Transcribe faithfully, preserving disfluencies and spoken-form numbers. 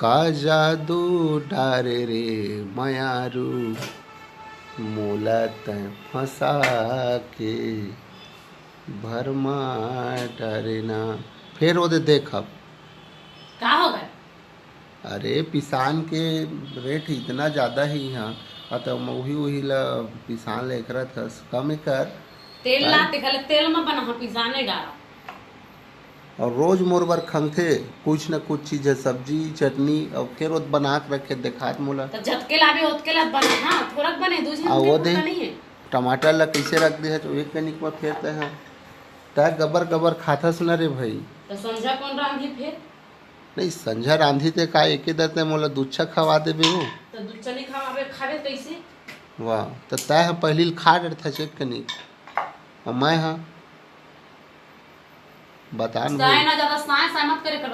का जादू डारे रे मयारू, मोला तैं फंसा के भरमा डारे ना। फेर ओदे देख अब। का हो गए? अरे, पिसान के रेट इतना ज्यादा ही इहाँ, आ त मउही उही ला पिसान ले एकरा थस, कम कर। तेल ला ते खाली तेल में बना, हाँ, पिसाने डारा। और रोज मोर बर खंगथे कुछ न कुछ चीज है, सब्जी, चटनी, और के रोज बना के रखे देखात मोला। तो जतके लाबे ओतके ला बना, हाँ, थोड़क बने, दू झन आ, के वो दे, नहीं है। टमाटर ला कैसे रख दे है, तो एक कनिक में फेरते हैं। तै गबर गबर खाथस न रे भाई। तो संझा कौन रांधी फेर? नहीं, संझा रांधी ते का एके दते मोला दुच्छा खवा देबे हो। तो दुच्छा नहीं खवाबे, खाबे कैसे? वाह, तो तै ह पहिली ल खा डरथस एक कनिक। और मैं ह बतान ताए भाई। ना ज्यादा साए साए मत करे कर,